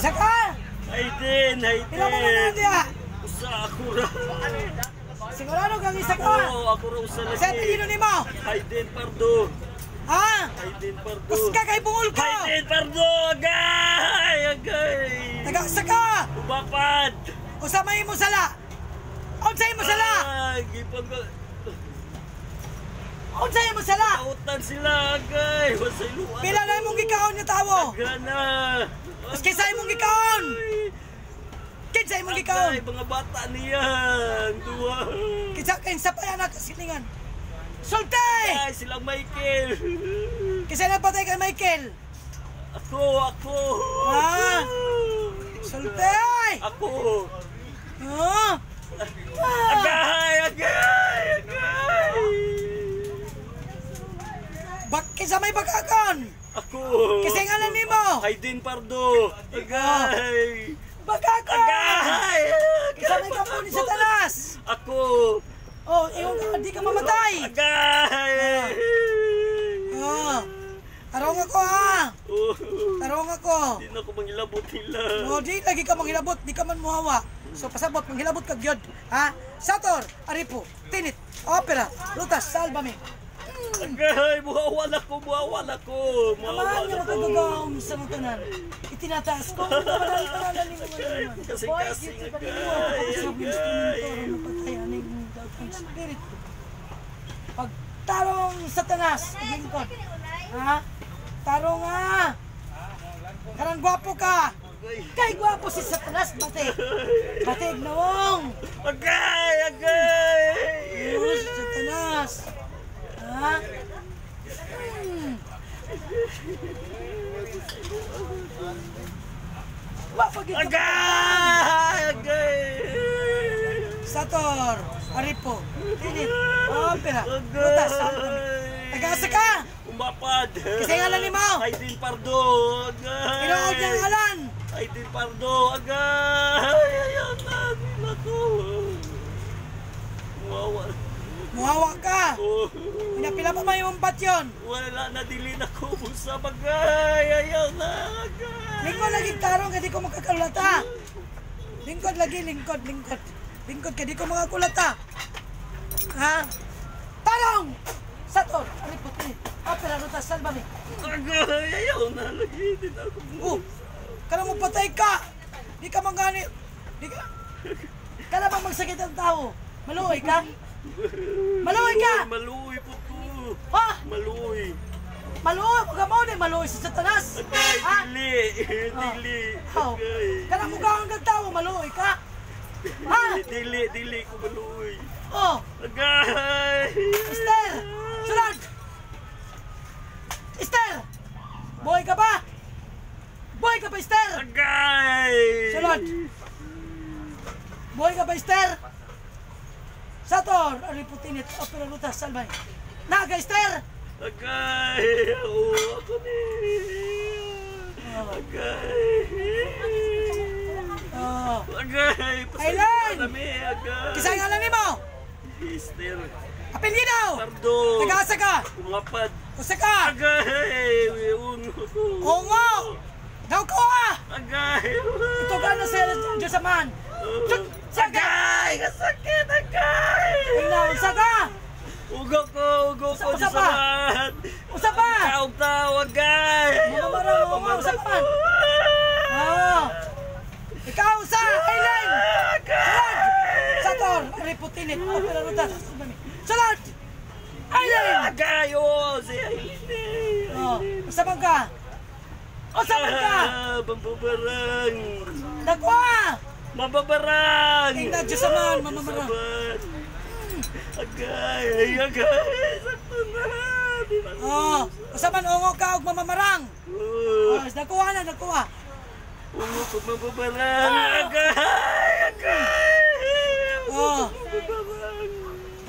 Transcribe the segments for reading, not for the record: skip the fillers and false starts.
Isa ka? Hayden, Hayden. Pila mo na diya? Usa ako ra. Sigurado kang isa ka? Oo, ako ra usa lagi. Sa apelyido nimo? Hayden Pardo. Ha? Hayden Pardo. Kusga kay bungol ka. Hayden Pardo! Agay! Agay! Taga-usa ka. Umapad! Usa may imo sala. Unsa imo sala? Ay, gipag... Unsa imo sala? Kautan sila, agay! Wasay luwan. Pila na imong gikaon nga tawo? Gana! Mas kinsa imong gikaon? Kinsa imong gikaon? Agay, mga bata niya! Ang duwa! Kinsa kinsa pa yan silingan? Sulti! Ay, silang Michael! Kinsa napatay kay Michael? Ako, ako! Ah! Sulti! Ako! Ah! Ah! Agay! Agay! Agay! Bak kinsa may bagakon? Ako! Kinsa ngalan nimo? Hayden Pardo! Agay! Bagakon! Agay! Kinsa may kampo ni Satanas? Ako! Oh, ingon ka di ka mamatay. Agay! Oh. Tarong ako ha. Oh, Tarong ako. Di na ako mangilabot nila. Oh, di lagi ka manghilabot, di ka man muhawa. So pasabot, manghilabot ka gyud, ha? Sator, Aripo, Tinit, Opera, Rutas, Salvame. Agay! Muhawan ako! Muhawan ako! Amahan Muhawan niyo ako! kagagaom sa mga tanan. Itinataas ko. Wala tanan nimo Agay! man. Kasing-kasing! Agay! Agay! Espiritu. Pagtarong Satanas, lingkod. Ha? Tarong ha. Karang gwapo ka. Kay gwapo si Satanas, bate. Bate nawong. Agay! Agay! Diyos, Satanas. Ha? Hmm. Wa pag Agay! Agay! Sator, Aripo, Tinit, Opera, Rutas, Agay! Tagasa ka! Umapad! Kasi ngalan ni Mao. Hayden Pardo! Agay! Tinuod niyang ngalan! Hayden Pardo! Agay! Ayaw na! Di na ko! Muhawa. Muhawa ka! Oh, Pinapila pa may imong batyon! wala na dili na ko usab agay! Ayaw na! Agay! Lingkod lagi tarong kay di ko makakulata. Lingkod lagi, lingkod, lingkod. Lingkod kay di ko makakulata. Ha? Tarong! Sator, Aripo, Tinit, Opera, Rutas, Salvame. Agay! Ayaw na! Lagi di na ako Oh, kana mo patay ka. Di ka mangani. Di ka. Kana bang magsakit ang tao? Maluoy ka? Maluoy ka? Maluoy po to! Ha? Maluoy! Maluoy ka mo ni maluoy si Satanas. Agay! Ha? Dili! Dili! Oh. Agay! Kana mo ka ang tao, maluoy ka? Ha? Dili! Dili ko maluoy! Oh, Agay! Esther! Sulod! Esther! Boy ka ba? Boy ka ba, Esther? Agay! Sulod! Boy ka ba, Esther? Sator, Ariputinit, Opera Rutas, Salvay. Naga, Esther! Agay! Oo, ako ni! Agay! Oh. Agay! Aileen! Kami, agay! Kinsa ngalan nimo? Esther! Apelyido! Pardo! Tagaasa ka! Umapad! Usa ka! Agay! Uno ko! Ungo! Daw ko ah! Agay! Ito ka na sa Diyos aman! Saga! Agay! Kasakit! Agay! Tingnan, usa ka! Ugo ko! Ugo ko! Usa pa! Diyos aman! Usa pa! Kaog tao! Agay! Mga marang, ungo, usa pa man! Oh! Ikaw usa! Aileen! Sulod! Sator! Ariputinit! Opera Rutas! Sulod! Aileen! Agay! Oo! Si Aileen! Oh, usa man ka! Usa man ka! Ah, Mambabarang! Nakuha! Mababarang! Tingnan, Diyos aman, mamamarang. Diyos aman. Agay! Agay! Sakto na! Di na Oh, usa man ungo ka og mamamarang. Oh, Oh, nakuha na, nakuha. Ungo ko mababarang! Agay! Agay! Oh. Mababarang!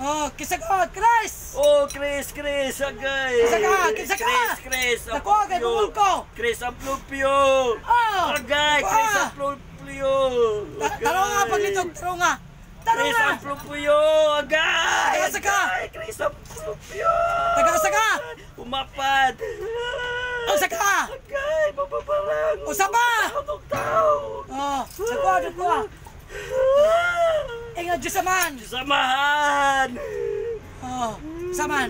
Oh, kinsa ka, Chris! Oh, Chris, Chris, agay! Kinsa ka, kinsa ka? Chris, Chris, ang Nakuha kay plupyo. bungol ko. Chris, ang plupyo! Oh! Agay, Nakuha. Chris, ang plupyo! Tarong nga paglitok, tarong nga. Tarong Chris, nga. ang plupyo! Agay! Tagaasa ka. Agay, Chris, ang plupyo! Tagaasa ka. Umapad! Usa ka. Agay, mababarang! Usa pa. Tao, tao! Dako. Ingat Diyos aman. Samahan! Oh, saman.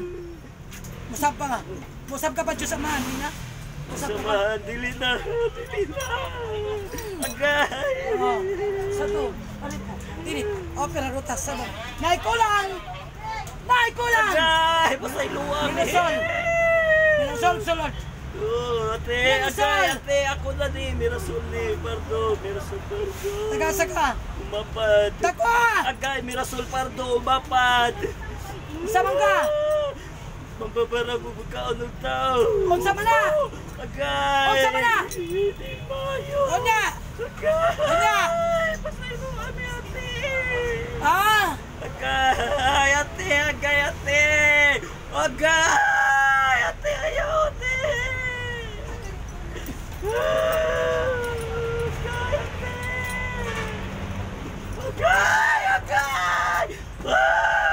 Musab pa ka. Musab ka pa Diyos aman, Nina. Musab ka pa. Samahan, dili na, dili na. Agay! Oh, sa to. Ano po? Dili. Opera ruta sa mo. Naikulang! Naikulang! Agay! Pasayloa! Mirasol! Mirasol, sulod. Oh, ate, Mirasol! agay, ate, ako na ni, Mirasol ni, Pardo, Mirasol Pardo. Tagasa ka. Umapad. Dako! Agay, Mirasol Pardo, umapad. Samang ka! Mambabara mo magkaon ng tao. Unsa man na? Agay! Unsa man na? Hindi mayo. Unya! Agay! Unya! Pasayloa ni ate. Ah! Agay! Ate! Agay! Ate! Agay! Ate! Ayaw! Ate! Agay! Ate! Agay! Agay! Ah!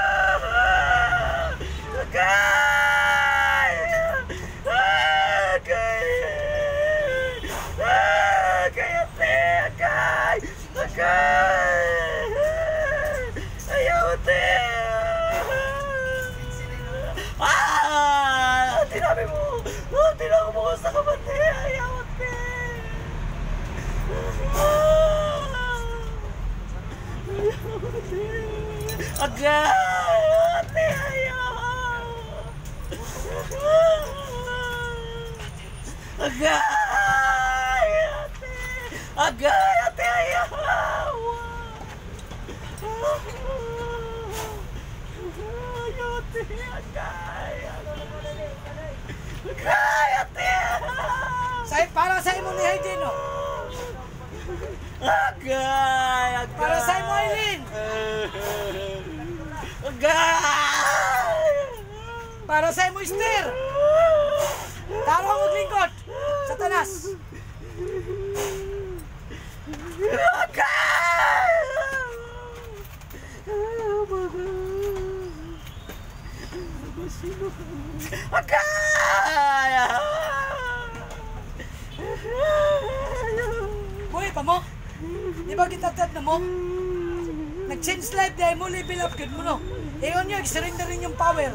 Agay! Agay! Agay! Ate! Agay! Agay! Ayaw, ate! Ah! Tinabi mo! Ah, tinabi mo ko sa kamate! Ayaw, ate! Ah! Ayaw, ate! Agay! Ate, ayaw! Agay! Ate! Agay! Ate, ayaw! Ayaw, ate! Agay! Agay, ate! Sa, para sa imo ni Hayden, no? Agay! Agay! Para sa imo, Aileen! Agay! Para sa imo, Esther! Tarong og lingkod! Satanas! Agay! Agay! Buhi pa mo? Di ba gitatad na mo? Nag-change life dahil mo, level up gud mo, no? Ingon nyo, surrender rin yung power.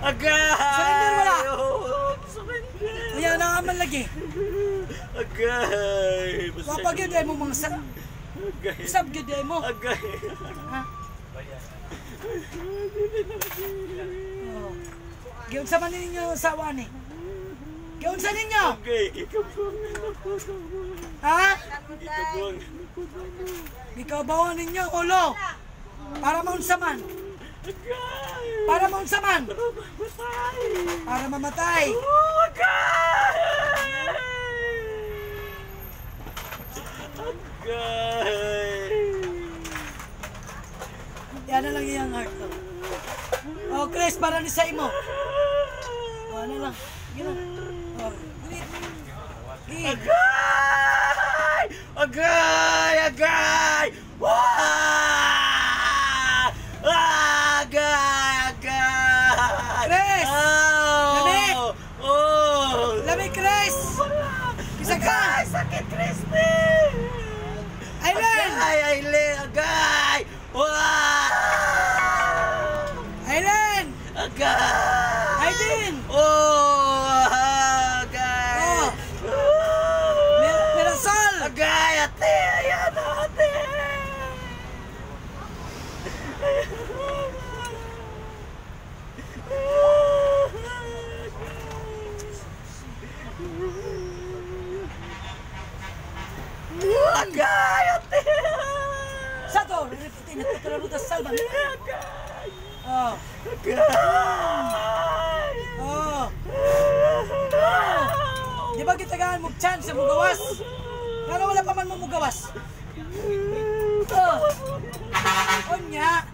Agay! Surrender wala. Oh, surrender! Kaya na man lagi. Agay! Wapag yun dahil mo mga sa... Agay! Usab yun dahil mo. Agay! Ha? Oh. Giunsa man ninyo sa ni? Giunsa ninyo? Agay! Ikabuangan ako. Ha? Ikabuangan ako. Gikabawan ninyo ulo. Para maunsa man. Agay! Para maunsa man. Para mamatay! Para mamatay. Oh, agay! Agay! Yan na lang iyang heart. Oh, oh Chris, para ni sa imo. Oh, ano lang. Sige lang. Oh, dali. Gi. Agay! Agay! Agay! Wah! Agay! Agay! Chris! Oh! Lami! Oh! Lami, Chris! Kisa ka! Agay! Sakit, Christy! Aileen! Agay! Aileen! Agay! Wah! Aileen! Agay! Aileen! Oh! Agay! Oh! Mirasol! Agay! Ate! Ayan! Ate! Agay! Ate! Sa to, repeatin na ito salman. Agay! Oh. Agay! Oh. Di ba gitagaan mo chance sa mugawas? Pero wala pa man mo mugawas. Oh. Unya.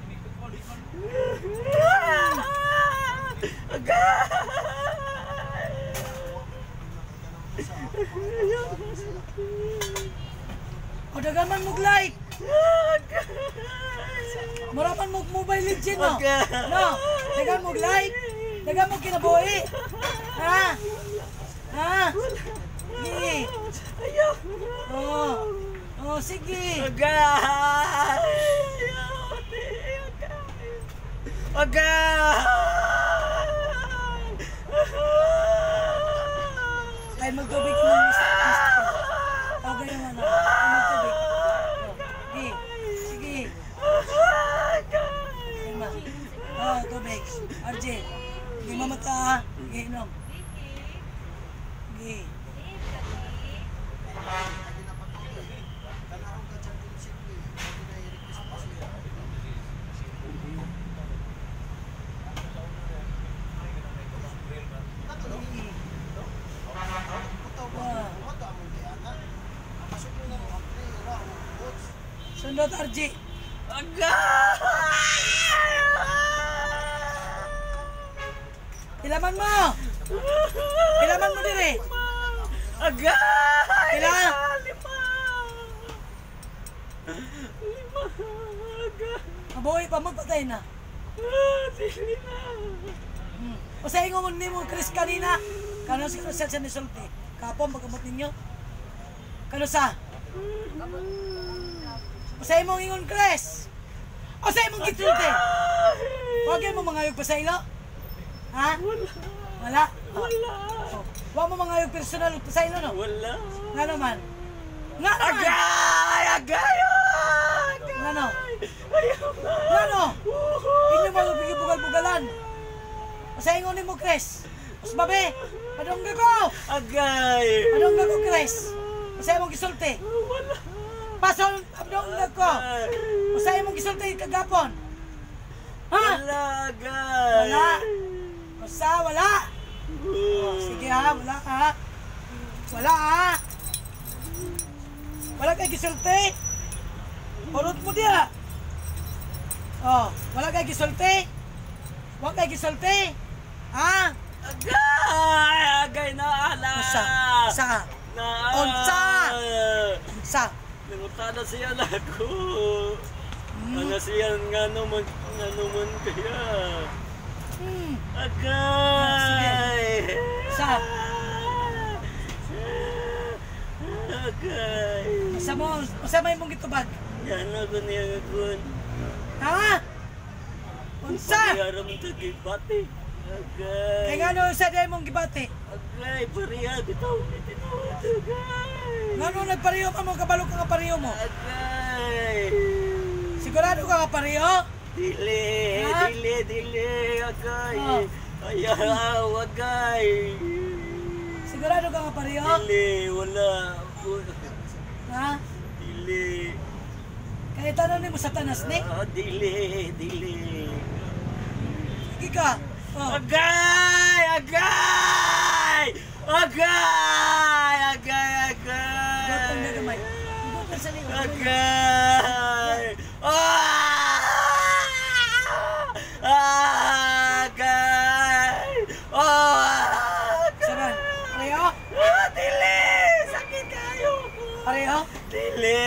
Agay! O dagan man mo like. Mura man mo Mobile Legend, no? No. Dagan mo like. Dagan mo kinabuhi. Ha? Ha? Gi. Ayaw! Oh. Oh. Sige. Agay! Agay! Ay, magtubig ng mister. Tawag yung ano. Ay, magtubig. Oh, sige. Sige. Ayun na. Oh, tubig. RJ. Hindi mamata ha. Sige, inom. Sige. Sundot, RJ. Agay! Ilaman mo! Ilaman mo dire! Agay! Pila? Lima! Lima! Agay! Mabuhi pa mo, patay na. Dili na! O sa ingon mo nimo Chris kanina. Kano si Rosel sa nisulti? Kapon magamot ninyo. Kano sa? O sa imong ingon Chris? O sa imong gisulti? Wag mo mangayog pa sa ilo? Ha? Wala! Wala? Wala! Oh. Wa mo mangayog personal pa sa ilo no? Wala! Nga naman. Nga naman. Agay! Agay! Agay! Nga no? Ayaw na! Nga no? Inyo mga bugal-bugalan. O sa ingon nimo Chris? Os babe, padungga ko. Agay! Padungga ko Chris. O sa imong gisulti? Wala! Pasol, padungga ko. O sa imong gisulti kagapon? Ha? Wala, agay! Wala. Basta wala. O, sige ha, wala ka. Wala ha. Wala kay gisulti. Urot mo diha. Oh, wala kay gisulti. Wala kay gisulti. Ha? Agay! Agay na ala! Unsa? Unsa? Na! Unsa? Unsa? Nangutana siya na ako. Ano siya nga naman kaya. Agay! Sa? Agay! Unsa mo? Unsa may imong gitubag? Yan ako niya akon. Ha? Unsa? Pariyaram tagibati. Agay! Kay ngano sa di imong gibati? Agay, pariya bitaw ni tinuod. Agay! Ngano nagpareho pa mo kabalo ka nga pareho mo? Agay! Sigurado ka nga pareho? Dili, Ha? dili, dili, agay. Oh. Ayaw, agay. Sigurado ka nga pareho? Dili, wala. Ha? Dili. Kaya tanong nimo sa tanas ni? Ah, dili, dili. Sige ka. Oh. Agay! Agay! Agay! Agay, agay! Gotong na gamay. Gotong sa liyo. Agay! Ah! Agay! Oh! Saban. Pareho? Ah, dili! Sakit kayo! Pareho? Dili!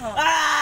Oh. Ah!